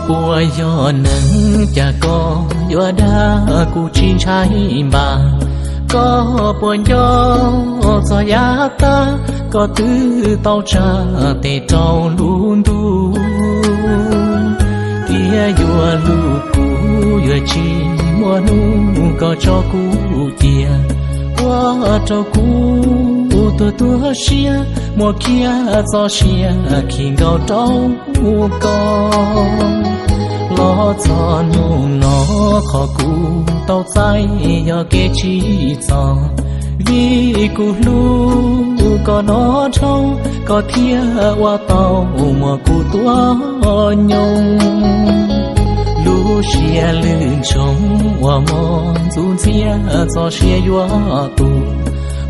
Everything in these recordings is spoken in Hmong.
Puas yog neeg cas koj yuav dag kuv tsis ntshai npam? Koj puas nco txog yav tag koj twb tau tsa tes rau lub ntuj? Thiab yuav hlub kuv yuav tsis muaj hnub koj tso kuv cia, ua rau kuv tuag tuag siab, muaj kiag txoj sia khi nkaus rau koj. Los txog hnub no qhov kuv tau txais yog kev tsim txom, vim kuv hlub koj noj dhau, koj thiaj ua tau muab kuv tua nyoog. Lub siab lwj ntsoov uas mob ntxuv ntxiag txoj sia yuav tu,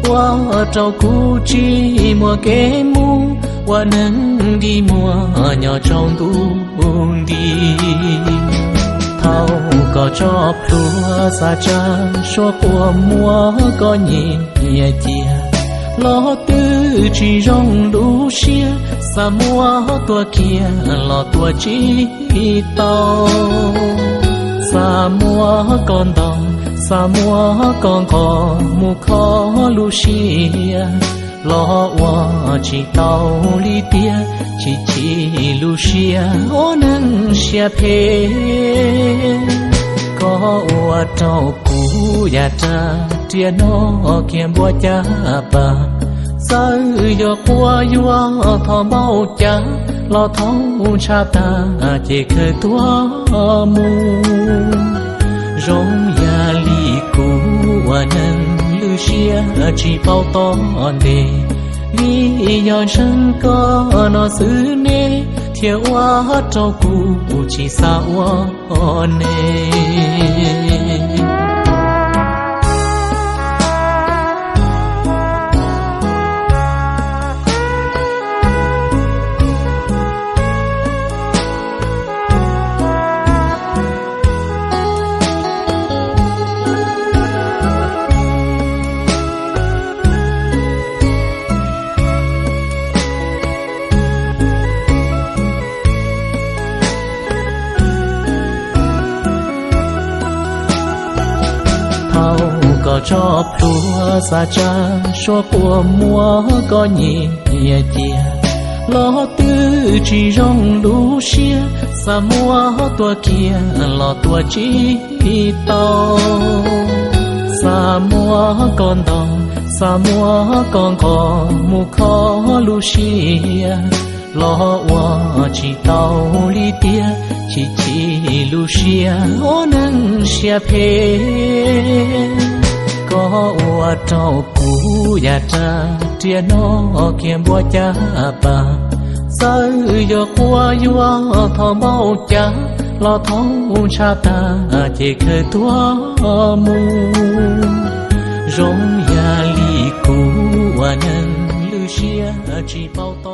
ua rau kuv tsis muaj kev mus, ua neeg dig muag nyob tsaus ntuj nti. Thaum koj tso plhuav xav tsa suab quas muag koj nyiam cia, los twb tsis zoo lub siab, xav muab tua kiag los tua tsis tau. Xav muab koj ntaus, xav muab koj nqos mus kho lub siab, los ua tsis tau li tiag, tsis chim lub siab ua neeg siab phem. Koj ua rau kuv yam raj riam no kiag npuab caj pas, txawm yog quas yuav thov npaum cas los thaub ntshav tag ces khaws tuag mus. Zoo yam li kuv ua neeg lwj siab tsis paub tom ntej, vim yog ntseeg koj no xwb ne, thiaj ua rau kuv tsis xav ua ne. Thaum koj tso plhuav xav tsa suab quas muag koj nyiam cia, los twb tsis zoo lub siab, xav muab tua kiag los tua tsis tau. Xav muab koj ntaus, xav muab koj nqos mus kho lub siab, los ua tsis tau li tiag, tsis chim lub siab ua neeg siab phem. Koj ua rau kuv yam raj riam no kiag npuab caj pas, txawm yog quas yuav thov npaum cas los thaub ntshav tag ces khaws tuag mus. Zoo yam li kuv ua neeg lwj siab tsis paub tom